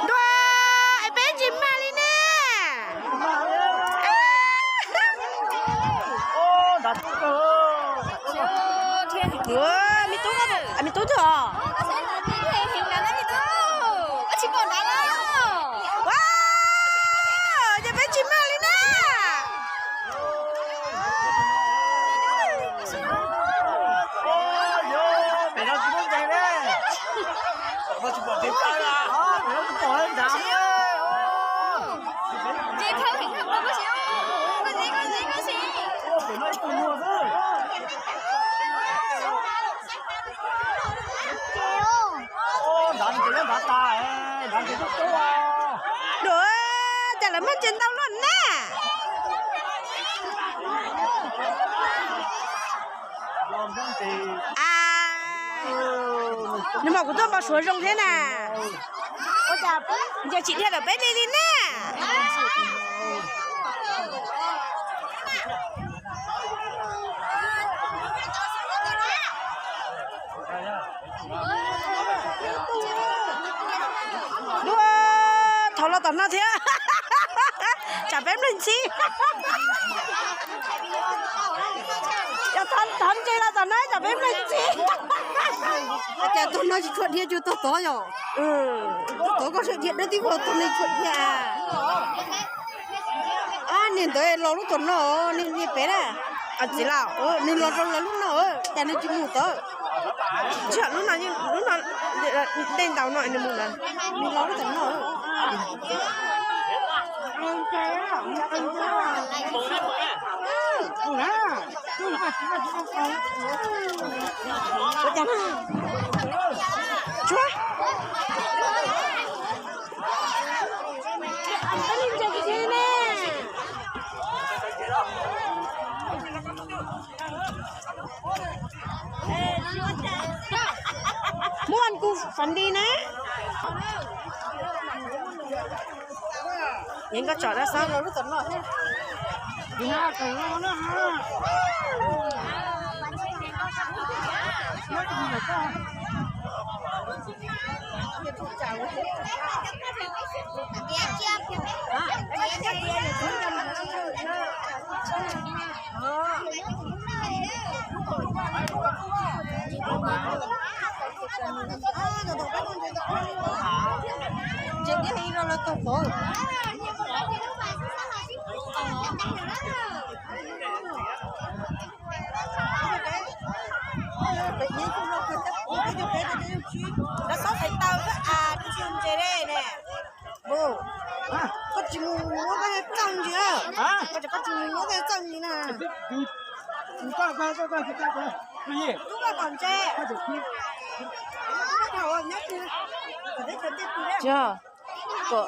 Dua, es peb tsis mag li ne. Me tub, me tub twg os? Ua, ces peb tsis mag li na. Dua, cas lawv muaj ntses ntau luaj na. A, nws mas kuv tuaj npau suav zoo thiab na. Ua cas nce tsis dhia lawm peb li li na. Dua, thov los tom no thiab. Tsam peb nplej ntxhib. Thov ntses los tom no tsam peb nplej ntxhib. Cas tug no tsis tshua dhia cuag tug tod yom? Tug tod koj sawv dhia dawb tib vog, tug no tshua dhia. Niag ntawd los lub tom no, niag pem na. Txiv laus, nws los rau lawv lub no, cas nws tsis mus tod? Tsis yog lub no, lub no dej ntau no nws mus na. Nws los lub tom no. Muaj kuv fam li na. Yeej koj tsom dab xob. Koj tsis mus muab koj txawj ntsis, koj tsis mus muab koj txawj ntsis na. Tub koj tom ntses, tub koj thaum nyob twg, tom teb chaws twg twg na. Yog, kom,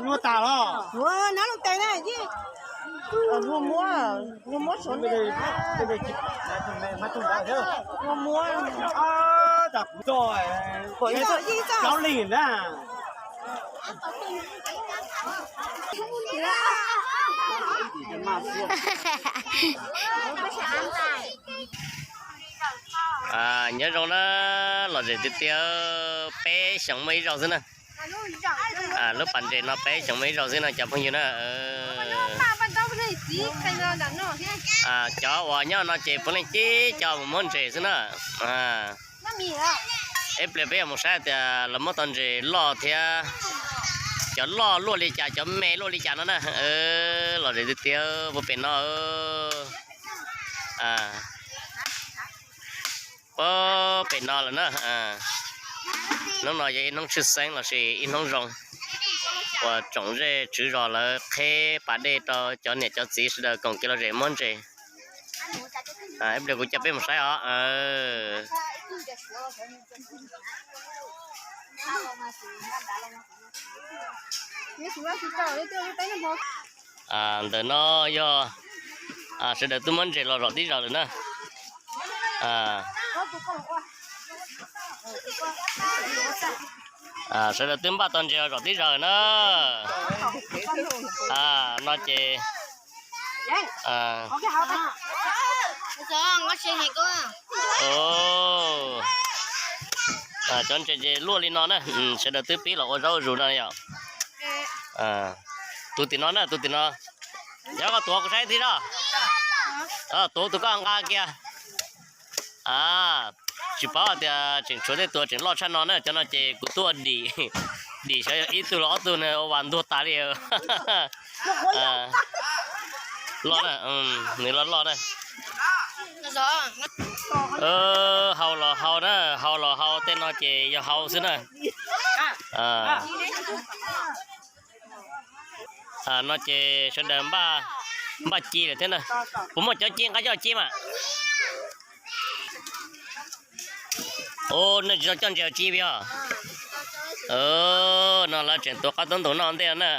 Ua tas los. Ua muab, ua muab, ua muab. Cov li na. Nyob zoo na, lom zem tiag tiag, peb xyoos muaj ib zaug xwb na. Lub pas ntses no peb xyoos muaj ib zaug xwb no cov phooj ywg na. Cov uas nyob no ces puav leej tib co mus muab ntses xwb na. Ib pliag peb yuav mus saib tias lawv muab tau ntses loj thiab cov loj luaj li cas, cov me luaj li cas no na. Lom zem tiag tiag puag pem no. Puag pem no lawm na. Hnub no yog ib hnub tshwj xeeb lossis ib hnub zoo uas tsoom zej tswv zos lawv qheb pas dej rau cov niam cov txiv sawv daws koom kev lom zem muab ntses. Ib pliag kuv coj peb mus saib os. Ntawm no yog sawv daws twb muab ntses los zom tib zaug lawm na. Sawv daws twb npaj tau ntses los zom tib zaug na. No ces cov ntses ces luaj li no na, sawv daws twb pib los ua zaub ua zus no yom. Tus tim no na, tus tim no, yog koj tuav kuv saib thiab no. Tuav tus koj nqa kiag. Tsis paub tias tseem tshuav tej tus tseem loj tshaj no na, cov no ces kuv tuaj dim, dim xyov yog ib tug los ob tug na ua vas ntuag tas li. Loj na, nws loj loj na. Hau los hau na, hau los hau, tej no ces yog hau xwb na. No ces sawv daws npaj ci lawm thiab na. Puas muaj cov ci nqa coj ci mas? Ua, nej tsis tau coj ntses ci puas yog? No lawv tseem tuav qab taub ntoos noj ntej na.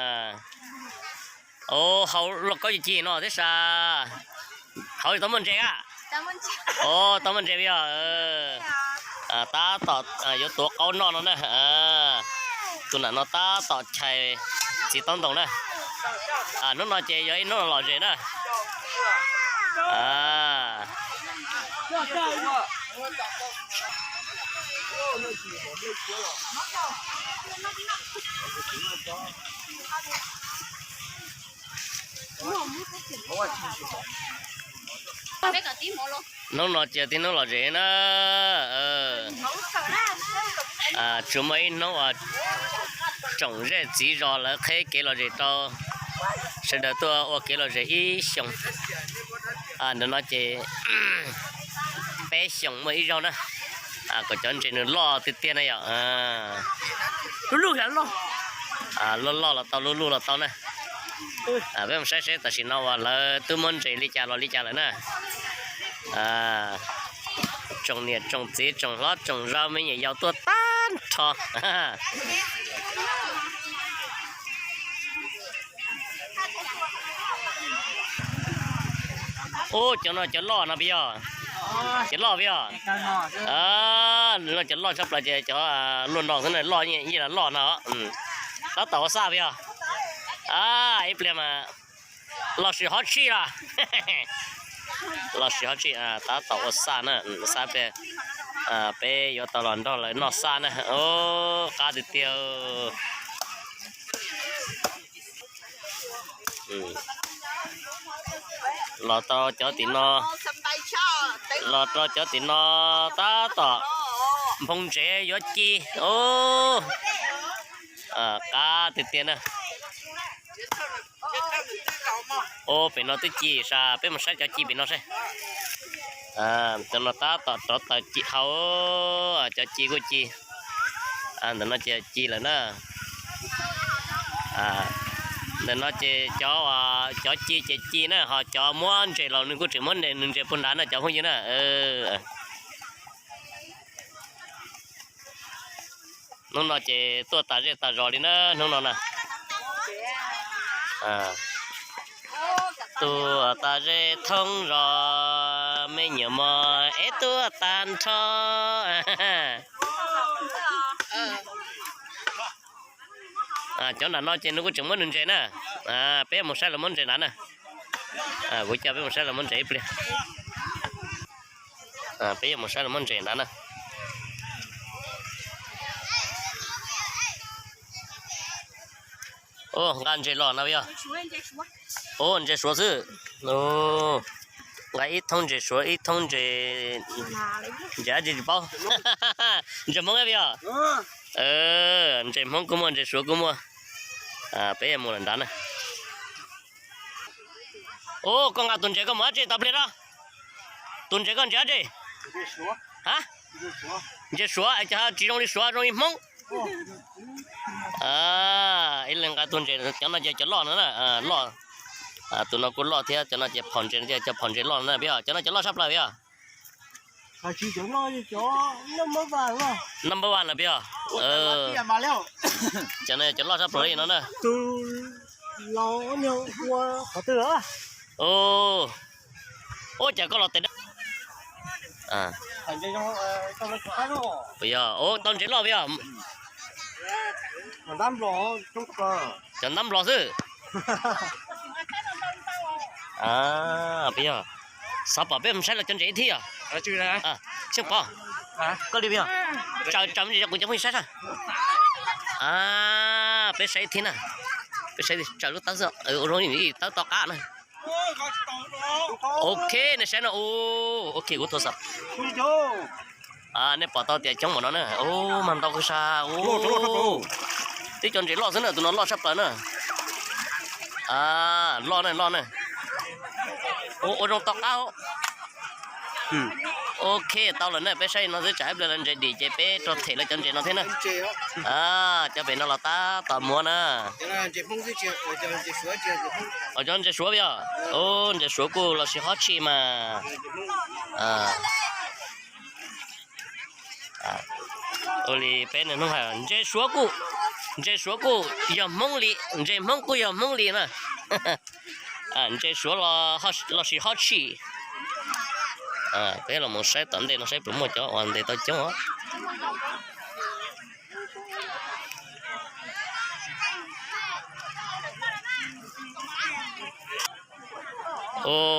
Hau loj koj ci ci no thiab sas. Hauv tau muaj ntses a? Tau muaj ntses puas yog? Tab tom yuav tuav qaub noj no na. Tus nam no tab tom chais txiv taub ntoos na. Hnub no ces yog ib hnub lom zem na. Hnub no ces tib hnub lom zem na. Tsuas muaj ib hnub uas tsoom zej txiv zos lawv qheb kev lom zem rau sawv daws tuaj ua kev lom zem ib xyoos. Ntawm no ces peb xyoos muaj ib zaug na, kom cov ntses nws loj tiag tiag na yom. Lub lub loj, loj loj los tau, lub lub los tau na. Peb mus saib seb tam sim no uas lawv twb muab ntses li cas los li cas lawm na. Tsoom niam tsoom txiv tsoom hlob tsoom zau me nyuam yaus tuaj tag nrho. Ub, cov no cov loj no puas yog? Cov loj puas yog? No cov loj tshaj plaws ces cov luaj no xwb na, loj yeej loj no. Tab tom ua xaj puas yog? Ib pliag mas los sim hov tshij los. Los sim hov tshij, tab tom ua xaj na, xaj pliag peb yuav tau los nrog lawv noj xaj na. Qab tiag tiag. Los rau cov tim no, los rau cov tim no tab tom nphoo ntsev yuav ci. Qab tiag tiag na. Ua pem no twb ci sas, peb mus saib cov ci pem no seb. Cov no tab tom rov taws ci hau, cov ci kuj ci. Ntawm no ces ci lawm na. Ntawm no ces cov, cov ci ces ci na, ho cov muab ntses los nws kuj tseem muab nws ntses puag nrad na cov phooj ywg na. Hnub no ces tuaj tas zej tas zos li na hnub no na. Tuaj tas zej thoob zos, me nyuam mos es tuaj tag nrho. Cov nram no ces nws kuj tseem muab nws ntses na. Peb mus saib lawv muab ntses nrad na. Kuv coj peb mus saib lawv muab ntses ib pliag. Peb yuav mus saib lawv muab ntses nrad na. Nqa ntses los no yog. Ntses suav xwb. Nqa ib thoob ntses suav, ib thoob ntses, ntses dab tsi tsis paub. Ntses Hmoob ib yog. Ntses Hmoob kuj muaj, ntses suav kuj muaj. Peb yuav mus lawm nrad na. Ub, koj nqa tus ntses koj mus dab tsi tau pliag no? Tus ntses koj ntses dab tsi? Ha? Ntses suav es cas tsis zoo li suav, zoo li Hmoob. Ib leeg nqa tus ntses, cov no ces cov loj no na, loj. Tus no kuj loj thiab, cov no ces phom ntses no, cov phom ntses loj no na, peb yog, cov no cov loj tshaj plaws peb yog. Number one lawm peb yog. Cov no cov loj tshaj plaws li no na. Ua cas koj los tes dawb. Yog, tau ntses loj peb yog. Cov ntab nplog xwb. Peb yog, xav pom peb mus saib los cov ntses ib thib yog. Xyoo Pov, koj li peb yog, tsaws tsaws me ntsis rau kuv cov phooj ywg saib sab. Peb saib ib thib na, peb saib tsaws lub tawb xwb, ua zoo tawb to qab na. Ok, nej saib no, ok, kuv thua xav. Nej pom tau tias coob npaum no na, ub, mas ntau kawg sas, ub. Twb cov ntses loj xwb na, tus no loj tshaj plaws na. Loj na, loj na. Ua zoo to qab. Ok, tau lawm na, peb saib no xwb, tsam ib pliag lawv ntses dim ces peb rov them lawv cov ntses no thiab na. Cov pem no los tab tom muab na. Cov ntses suav peb yog. Ub, ntses suav kuj los sis hob tshij mas. Ua li peb niaj hnub hais ntses suav kuj, ntses suav kuj yog Hmoob li, ntses Hmoob kuj yog Hmoob li na. Ntses suav los sis hob tshij. Peb los mus saib tom ntej no saib puas muaj cov uas ntes tau coob os.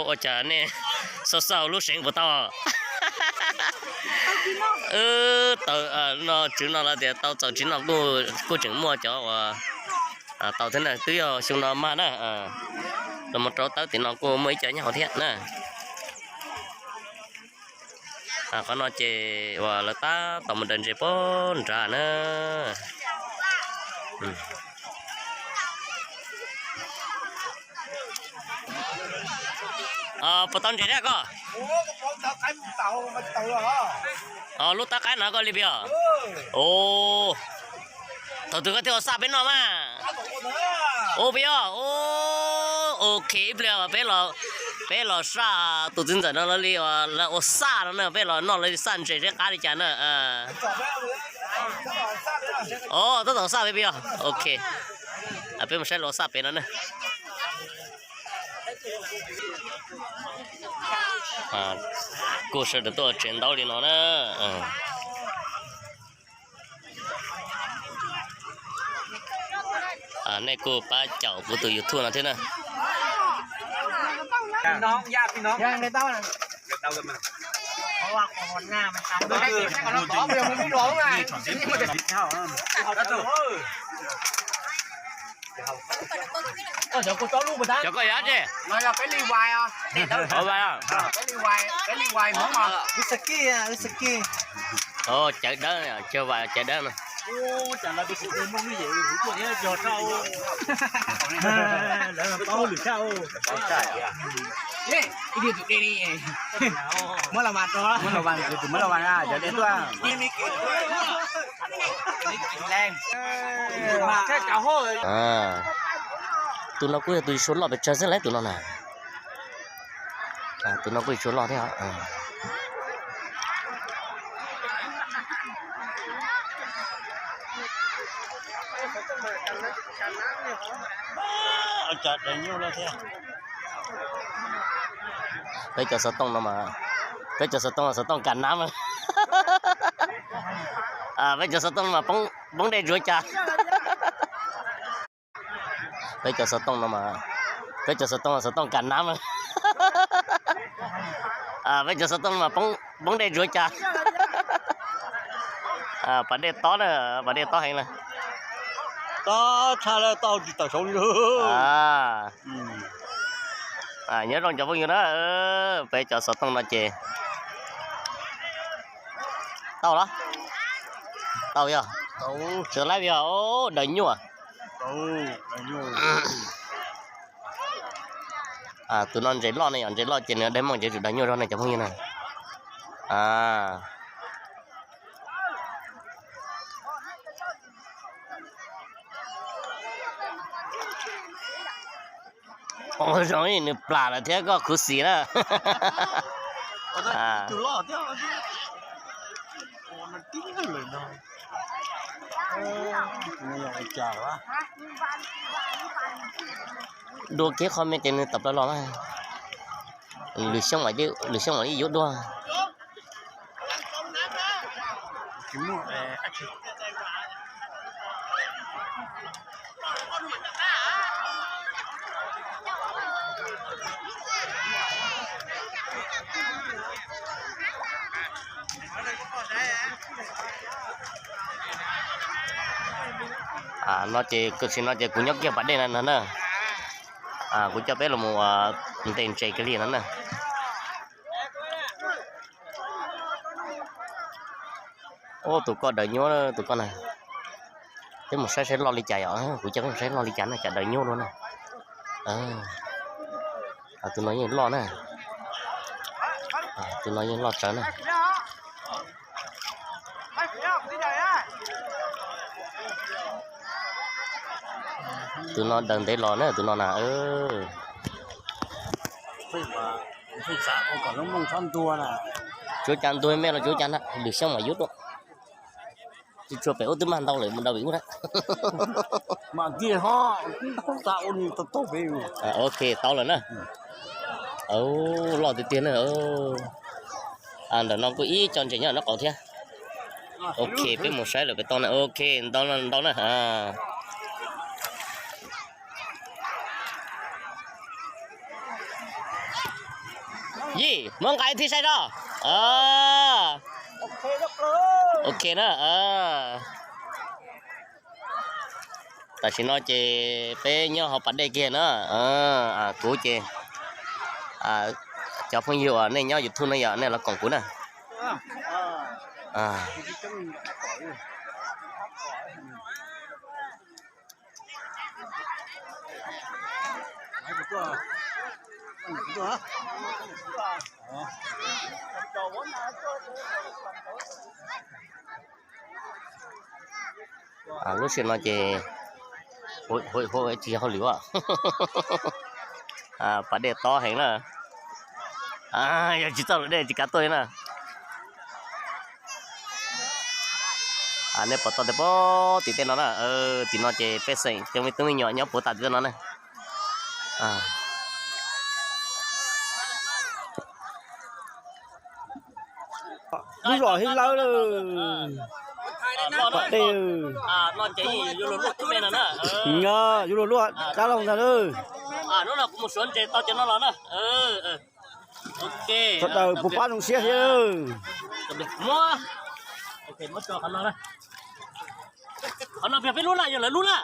Ua cas nej xauj xauj lub seev puas tau? Tau, no tswv no lawv tias tau txaus tswv no kuj tseem muaj cov uas tau thiab na, twb yog xyoo no mag na. Los mus rau tawb tim no kuj muaj ib co nyob hauv thiab na. Qhov no ces uas lawv tab tom mus daws ntses puag nrad na. Puas tau ntses thiab koj? Lub tawb qaib no koj li peb yog? Thaum twg koj thiaj ua xaj peb noj mas? Ua peb yog, ok, ib pliag peb los, peb los xaj tus txiv ntxawm no li lawv ua xaj no na, peb los noj lawv xaj ntses seb qab li cas na. Tab tom xaj peb, peb yog, ok. Peb mus saib lawv xaj pem no na. Kuj sawv daws tuaj tsev ntaub li no na. Nej kuj pab caum kuv tus YouTube no thiab na. Cov koj yog tsi? Peb li vais, peb li vais Hmoob. Cawv dawb, cawv vais cawv dawb no. Muab los vas, muab los vas, cov dej tuaj. Tus no kuj yog tus suav loj pes tsawg xwb lawm tus no na. Tus no kuj yog suav loj thiab. Peb cov xov tooj no mas, peb cov xov tooj, xov tooj kam nab. Peb cov xov tooj no mas poob dej ntsuav cas. Peb cov xov tooj no mas, peb cov xov tooj, xov tooj kam nab. Peb cov xov tooj no mas poob dej ntsuav cas. Pas dej tob na, pas dej tob heev na. Tob tshaj lawm, tau tsis tawm saud li. Nyob zoo cov phooj ywg na, peb cov xov tooj no ces tau los? Tau yog? Tau. Tsis tau laib yog? Daws nyuaj. Tus no ntses loj ne, yog ntses loj ces nws dej muaj ces tsum daws nyuaj zog ne cov phooj ywg na. Zoo li nws plam lawm thiab koj khuv xim na. Dua kiag qhov me ces nws tawm plaws los mas. Lwm xyoo, lwm xyoo mam li yuav dua. No ces tam sim no ces kuv nyob kiag pas dej no na. Kuv coj peb los mus ntes ntses kiag li no na. Ub, tus koj daws nyuaj, tus koj na. Peb mus saib saib loj li cas yom, kuv coj peb mus saib loj li cas na, cas daws nyuaj dua na. Tus no yeej loj na. Tus no yeej loj tsawv na. Tus no daws ntev los na, tus no na. Tsuav cas ntuag me los tsuav cas na, lwm xyoo mam yuav dua. Tsis tshua pem ub twb mag ntau lawm mus dau pem ub na. Ok, tau lawm na. Loj tiag tiag na. Ntawm no kuj ib co ntses nyob nraub qaum thiab. Ok, peb mus saib lawm pem toj na. Ok, ntau ntau na. Yij, muab nqa ib thij saib tso. Ok na. Tam sim no ces peb nyob hauv pas dej kiag na. Kuv ces cov phooj ywg uas nej nyob YouTube no yog nej los koom kuv na. Lub sij hawm no ces hu tsis yog hauj lwm, pas dej tob heev na. Yog tsis txawj luam dej tsis kav tuaj li na. Nej pom tau tias pem tim tej no na, tim no ces pej xeem cov me tub me nyuam nyob puv tas tim tej no na. Lub zos Hib Lawb lawm. Pas dej, yuav luag luaj dab laug ntag lawm. Sawv daws puas pab zoo siab thiab. Qhov no yog peb lub na, yog lawv lub na.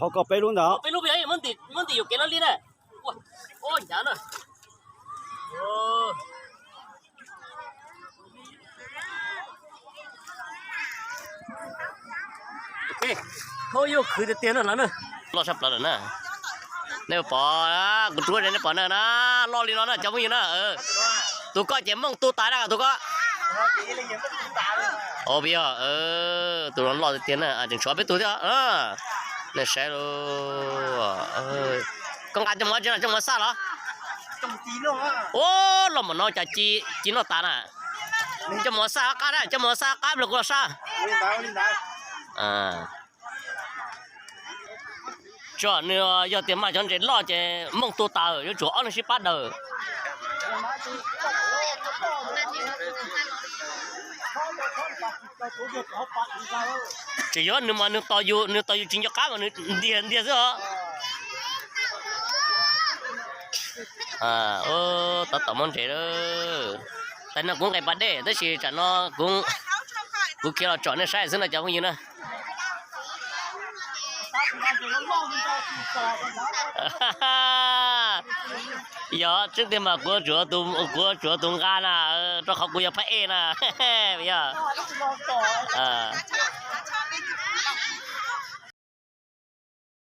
Hauv koj peb lub ntawd. Peb lub, muab ntim yuam kev loj li na. Ua, ua ncav na. Hauj yuj khwv tiag tiag na lawv na. Loj tshaj plaws lawm na. Nej pom, kuv rub nej pom na na, loj li no na cov phooj ywg na. Tus koj ces mooj tu tas na tus koj. Ov, tus no loj tiag tiag na, tseem tshuav peb tug thiab. Nej saib lauj. Koj nqa coj mus tsi no, coj mus xaj los? Ua, loj npaum no cas ci noj tas na. Coj mus xaj qab na, coj mus xaj qab los kuv los sab. Tso nws, yog tias mag cov ntses loj ces mooj tu tas, yuav tsum ob leeg sib pab daws. Tseem yog nws mas nws tos yus, nws tos yus tsis nco qab mas nws ntiag ntiag xwb os. Tab tom muab ntses lawm. Tam no kuv nqes pas dej tab sis tsam no kuv khiav los tsom nej saib xwb no cov phooj ywg na. Yog tseeb tiag mas kuv, kuv tsuav tus nqa na, rau qhov kuv yog phab ej na. Yog.